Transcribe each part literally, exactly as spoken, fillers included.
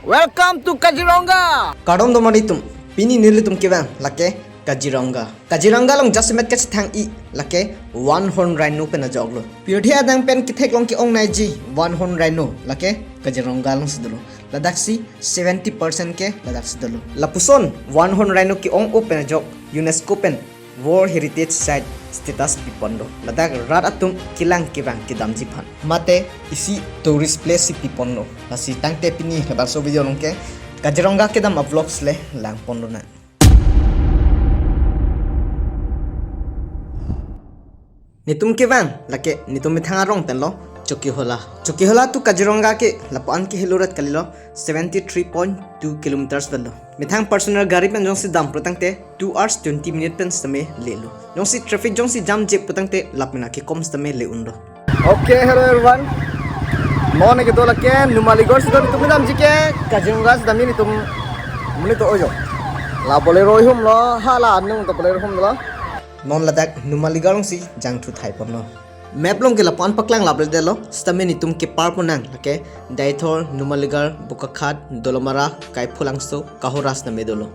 Welcome to Kaziranga. Kardom do mari tum, pini nelitum kevang lake Kaziranga. Kaziranga along jasemet kachethang-i lake one horn rhino pen ajok lo. Pirthe adang pen ketheklong ke-ong naiji one horn rhino lake Kaziranga alongsi dolo. Ladaksi seventy percent ke ladaksi dolo. Lapuson one horn rhino ke-ong-o pen ajok UNESCO pen World Heritage Site status pipon do. Ladak rat atum kelang kevang kedamji aphan. Mate isi tourist place si pipon do. Lasi tangte pini labangso video along ke Kaziranga kedam a-vlogs le langpon lonang. Netum kevang lake netum methang arong pen lo Chokihola. Chokihola to Kaziranga ke lapu-an ke helo rat kalilo, seventy three point two kilometers pen lo. Methang personal gari pen jongsi dam pulotangte two hours twenty minute pen sitame lelo. Jongsi traffic jongsi jam jek pulotangte lap mena ke kom sitame le-un do. Okay, hello everyone. Mo ne kedo lake Numaligarh si do netum kedamji ke Kaziranga si damji netum monit to ojo. La Bolero ihum lo, hala anung to Bolero ihum lo. Non ladak Numaligarh alongsi jangthu thai pon lo. Map along ke lapu-an paklang lap le dolo, sitame netum kepar pon nang lake Deithor, Numaligarh, Bokakhat, Dolamara, Kaipholangso, Kahora sitame dolo.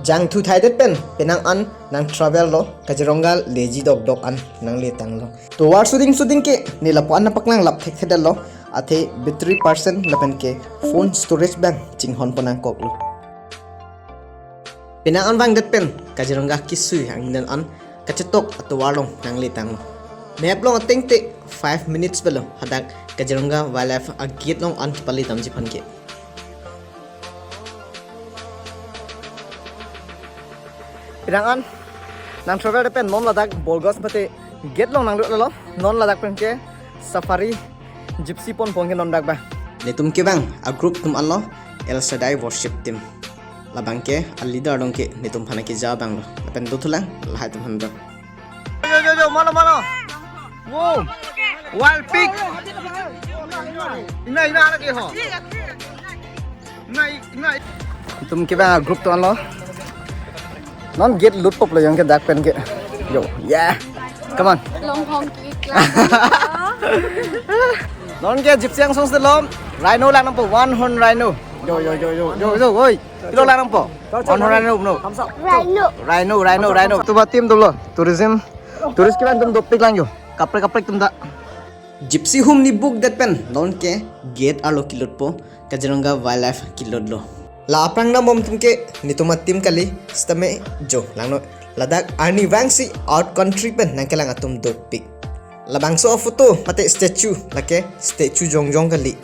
Jangthu thaidet pen penang an nang travel lo, Kaziranga leji dokdok an nang letang lo. Tovar shooting shooting ke ne lapu-an nangpaklang lap thekthedet lo, athe battery percent lapen ke phone storage abang chinghon pon nangkok lo. Penang an vangdet pen Kaziranga kesui angdeng an kachetok atovar along nang letang lo. Map along ateng te five minutes pen lo hadak Kaziranga Wildlife a-gate along an kepale damji aphan ke. Penang an nang travel det pen non ladak Bolgos mate gate along nang lut lo, non ladak pen ke safari gypsy pon pon ke non dak ba. Netum kevang a-group atum an lo El Shaddai Worship Team. Labang ke a-leader along ke netum aphan keja abang lo. Lapen dothulang lahai atum aphan do. Yo, yo, yo, mano, mano. Wow. Wild pig. Ina, ina, hala ke ho. Ina, ina. Netum kevang a-group atum an lo. Non gate lut pop lo jong ke dak pen ke. Yo, yeah. Come on. Long hong ki class. Non ke gypsy angsong si lo. Rhino lang nangpo, one horn rhino. Yo, yo, yo, yo, yo, yo, oi. Pilo lang nangpo? One horn rhino, no. Rhino. Rhino, rhino, rhino. Tuba team dolo. Tourism. Tourist kevang atum dopik lang yo. Kaprek kaprek atum ta. Gypsy hum ne book det pen non ke gate arlo kelutpo, Kaziranga Wildlife kelutlo. La aphrang dambom atum ke netum a-team kali, sitame jo langno. Ladak arnivang si out country pen nangkelang atum dopik. Labangso a-photo mate statue lake statue jongjong kali.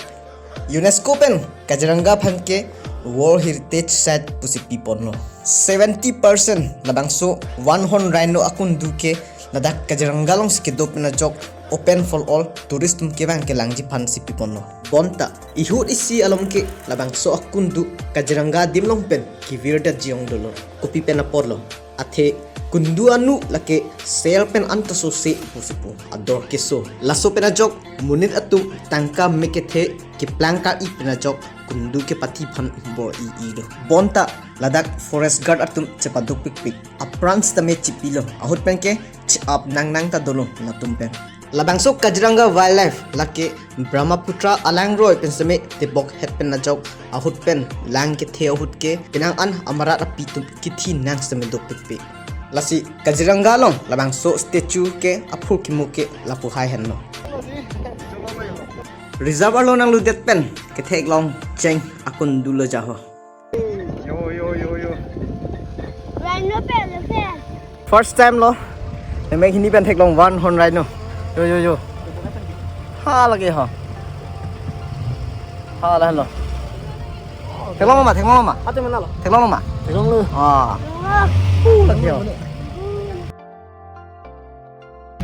UNESCO pen Kaziranga aphan ke World Heritage Site pusi pipon lo. Seventy percent labangso one horn rhino akundu ke ladak Kaziranga alongsi kedo pen ajok, open for all tourist atum kevang kelangji aphan si pipon lo. Bonta ihut isi alom ke labangso akundu Kaziranga adim along pen kevir detji ong dolo. Kopi pen apor lo? Athe kundu anu lake sel pen an ta sose pusi pu ador keso. Laso pen ajok monit atum tangka mekethe keplang ka-i pen ajok kundu kepathi aphan bor-i-i do. Bonta ladak forest guard atum chepaduk pikpik. Aphrang sitame chipilo. Ahut pen ke ch-ap nang nang ta dolo latum pen. Labangso Kaziranga Wildlife lake Brahmaputra alangroi pen sitame tebok het pen ajok ahut pen lang kethe ahut ke penang an amarat api atum kethi nang sitame dopikpik. Lasi Kaziranga along labangso statue ke aphur kimu ke lapu hai henlo. Reserve arlo nangludet pen ketheklong cheng akundu lo jaho. Yo, yo, yo, yo. Rhino pen lo ke? First time lo. Nemek hini pen theklong one horn rhino. Yo, yo, yo. Hala ke ho. Hala lo. Theklong ma, theklong ma. Ate mana lo? Theklong ma. Theklong lo. Ah. Wah. Uh, lagi ho.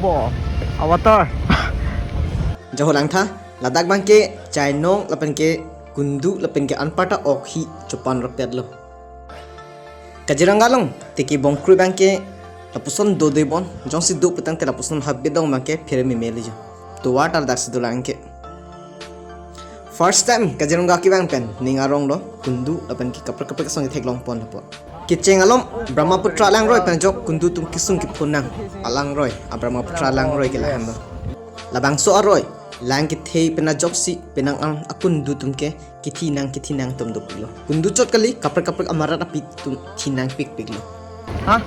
Bo, avatar. Jaho langtha, ladak abang ke chainong lapen ke kundu lapen ke anparta ok hi chopan rapet lo. Kaziranga along tiki bongkrui abang ke lapuson dodoi bon, jongsi do putangte lapuson habit dong abang ke phere meme lijo. Tovar ta ladak si dolang ke. First time Kaziranga kevang pen ning arong lo, kundu lapen ke kaprek kaprek asong theklong pon lapo. Kecheng alom Brahmaputra alangroi pen ajok kundu atum kesung kephun nang alangroi, a Brahmaputra alangroi ke lahenlo. Labangso aroi Lang kethe pen ajoksi penang an akundu atum ke kethenang kethenang atum dopiklo. Kundu chot kali, kaprek kaprek amarat api atum thenang pikpiklo. Ha?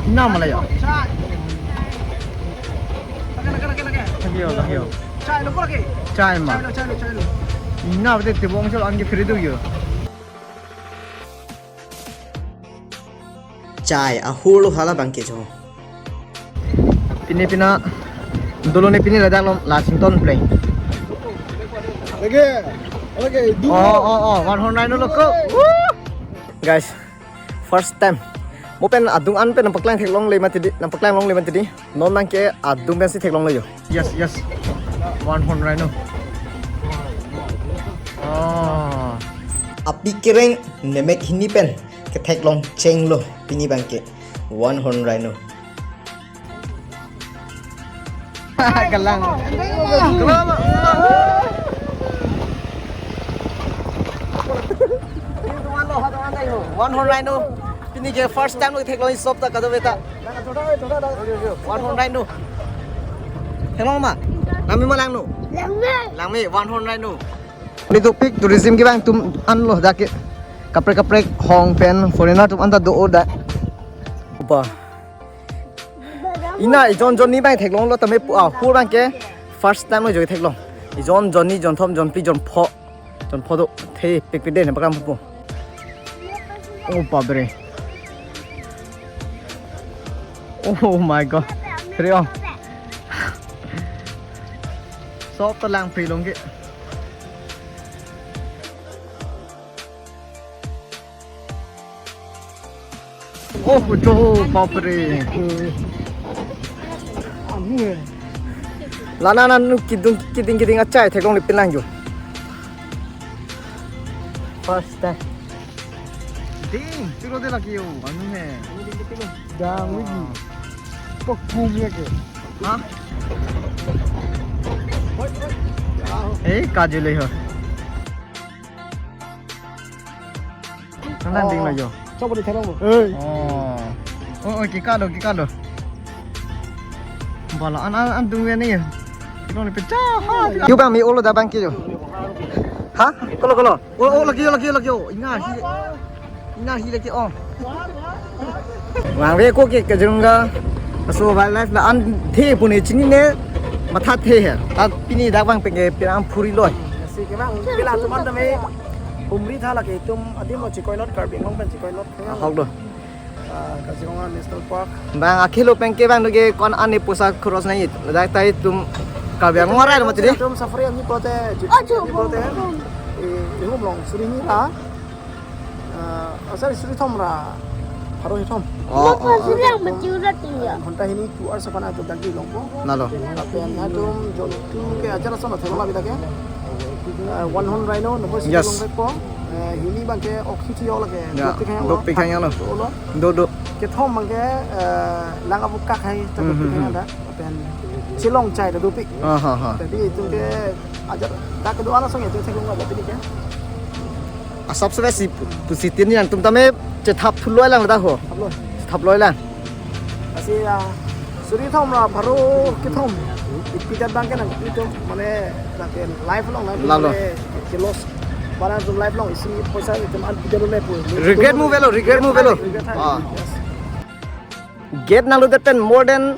Ina ma la yo? Lake, lake, lake, lake. Lake yo, lake yo. Chai lo, lake. Chai ma. Chai lo, chai lo, chai lo. Ina bete tebong chot an ke free do yo. Chai ahur lo hala abang ke jo. Pini pina dolo ne pini ladak lom la Sington pleng. Lake, lake, du. Oh, oh, oh, one hundred rhino lo ko. Woo! Guys, first time. Mo pen adung an pen nangpaklang theklongle mati di, nangpaklang longle mati di. Non abang ke adung pensi theklonglo yo. Yes, yes. One hundred rhino. Oh. Api kereng nemek hini pen ketheklong chenglo pini abang ke one hundred rhino. Galang. One hundred rhino. Pini ke first time lo theklong, sop ta kado beta. One hundred rhino. Theklong ma? Langme ma langno? Langme. Langme, one hundred rhino. Ni topik tourism kevang atum an lo dak ke. Kaprek kaprek hong pen foreigner atum an ta do-o dak. Opa. Ina ijon jon ni abang theklonglo tame pu ahur abang ke first time lo jo theklong. Ijon jon ni, jon thom, jon phli, jon pho. Jon pho do the pikpik de ne pakam pu. Oh, babre. Oh my God. Free ong. Sop ta lang free long ke. Oh, jo, babre. Lana nanu kidung, kiding kiding achai theklongle penang jo. First time. Ding, churo de lake yo, anu he. Dang lagi. Pakum ya ke. Ha? Eh, kajule ho. Nang ding lo yo. Coba di therong. Hei. Oh. Oh, oh, kikalo, kikalo. Bala an an an dung ya ni. Kilo ni pecah. Ha. Yo abang me-olo dak abang ke yo. Ha? Kolo, kolo. Oh, oh, lake yo, lake yo, lake yo. Ina hi. Ina hi lake yo. Vangve ako ke kajirung ga. Aso wildlife la an the pu ne chinine matha the he. Ta pini dak abang pen ke pirang phuri loi. Si kevang, pila atum an tame humri tha lake itum adim lo chikoi lot, Karbi Anglong pen chikoi lot. Ahok do. Ah, Kaziranga National Park. Abang akhelo pen ke abang do ke ko-an ani poisa khoros nangji. Dak ta itum Karbi Anglong arai lo mati di. Itum safari ani pulote, jeep ani pulote. Eh, ihum along suri hini ra. Ah, sorry, suri thom ra pharo hini thom. Oh, oh, oh. Sulang mati urat tinggal. Ghonta hini two hours aphan atum dak di longpo. Lalo. Lapen atum jontu ke ajar ason athema la bida ke. Ah, one horn rhino, noko si Yes. Longpo. Eh, hini abang ke okhi thi yo lake. Ya, dopik hang lo. Dopik hang lo. Olo. Do, do. Kethom abang ke, eh, lang abu kak hai ta Hmm, dopik hmm, hang hmm. Da. Lapen chelong chai ta dopik. Ah, ha, ha. Jadi itum ke ajar dak kedo-an asong itum theklong aja pini ke. Asap sebensi pusi tin yang tum tame chethap thuloi lang dak ho. Thap loi. Thap loi lang. Asi ya suri thom ra pharo kethom. Ipi jat abang ke nang itum mane nang ke life long nang Lalo. Mane ke loss. Para itum life long isi poisa itum an pidar le pu. Regret mu velo, regret mu velo. Regret hai. Ah. Yes. Gate nanglo det pen more than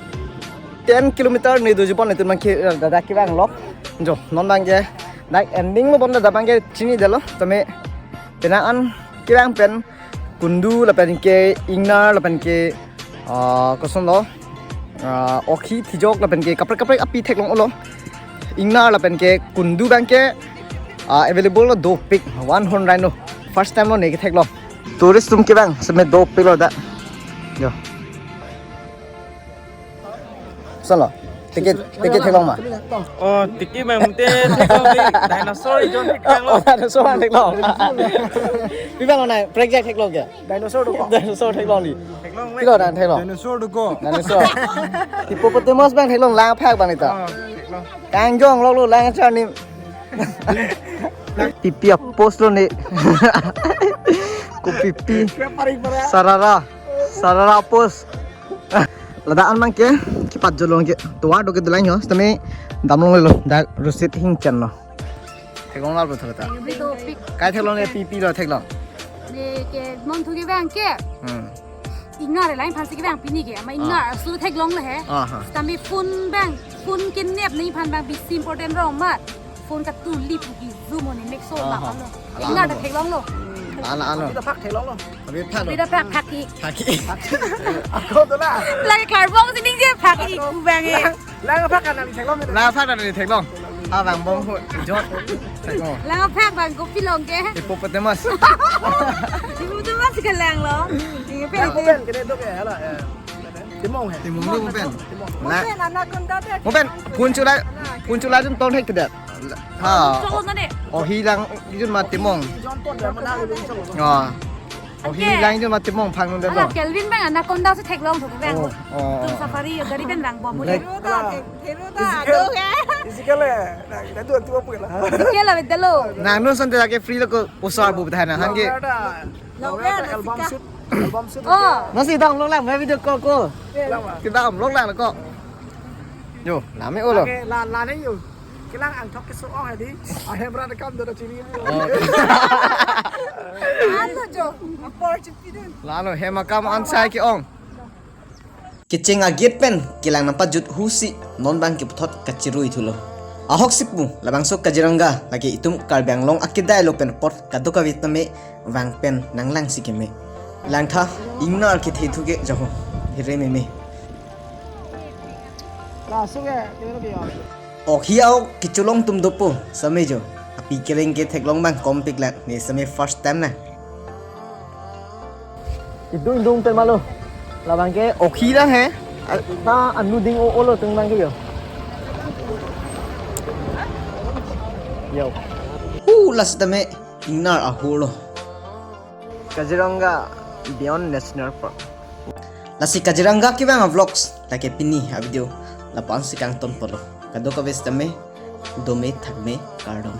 ten kilometer ne doji pon itum nang ke dada kevang lok. Jo, non abang ke dak ending lo pon dada abang ke chinidetlo. Tame penang an kevang pen Kundu lapen ke Ingnar lapen ke, ah, koson lo, ah, okhi thijok lapen ke kaprek kaprek api theklong olo. Ingnar lapen ke Kundu abang ke, ah, available lo dopik one horn rhino. First time lo ne ketheklong. Tourist atum kevang seme dopik lo dak. Yo. Solo. Ticket, ticket theklong ma? Oh, ticket abang te theklong di dinosaur ijon theklong lo. Oh, dinosaur theklong. Pi abang lo nai, project theklong ke? Dinosaur do ko? Dinosaur theklong di. Theklong le. Kilo dan theklong. Dinosaur do ko? Dinosaur. Hippopotamus abang theklong lang phak abang ita. Oh, theklong. Kangjong lo lo lang char ni. Pipi a post lo ni. Ko pipi. Sarara. Sarara post. Ladak an abang ke, ke Patjolong ke tovar do kedolang ho, sitame damlonglelo, dak Rosit Hingchan lo. Theklong lal bo thata. Pi to pik. Kai theklong le, pi pi lo theklong. Ne ke mon thu kevang ke. Hmm. Ingnar line aphansi kevang pini ke. Ama ingnar aso theklong le he. Aha. Sitame phone abang, phone kenep ne aphan abang bisi important rong mat. Phone katuli puki zoom on make so la. Aha. Alo. Ala ingnar ano. Theklonglo. Ala ano. Kita phak theklonglo. Abi phak lo. Kita phak phak ik. Phak ik. Ako dola. Lagi karbong sining je phak ik kubang e. Lang phak kan nang theklong. Lang phak kan nang theklong. Abang bong ho jot. Theklong. Lang phak abang kopi long ke. Hippopotamus. Hippopotamus ke langlo. Ini pe. Lang kopen kene dok ya, hala ya. Timong he. Timong lo kopen. Mo pen anaconda de. Mo pen phone chula, phone chula jun ton hek tidak. Ha. Cholo na de. Oh, hilang jun ma timong. Jon ton de mana lu chong. Oh. Oh, hilang jun ma timong phang nun de. Ala lo. Kelvin abang anaconda si theklong thu abang. Oh, oh, tum oh. Safari gari pen lang bom. Black. Theru ta, theru ta, isi ke, do ke. Isi ke le. Nah, kita dua dua pun lah. Isi ke la bedalo. Nang nun son te lagi free lo ko usar bu thana hangke. Long album shoot, album shoot. Oh. Masih dong long lang, video call call. Lama. Kita om long lang ko. Yo, lame olo. Oke, la la ne yo. Kelang angthok keso-ong hadi. Ahem rat kam do chini. Oh. Ano jo, apor chipidun. Lalo hem akam ansai ke-ong. Kecheng agate pen kelang nangpajut husi non abang keputhot kachirui thulo. Ahok sipu labangso Kaziranga lake itum Karbi Anglong akedai lo pen apot kadokave tame vang pen nanglang si keme. Langtha ingnar kethe thu ke jaho. Here meme. Laso ke, tero ke ya. Ok hi ao kecholong atum dopo, same jo. Api kereng ke theklong abang kompik lang, ne same first time na. Idung idung tel malo. Labang ke ok hi lang he. A- Ta anu ding o olo tung abang ke yo. Yo. Uh, last time ingnar ahur lo. Kaziranga Beyond National Park. Lasi Kaziranga kevang a vlogs lake pini a video lapu-an si kangton polo. Kadokave sitame, dome thakme kardom.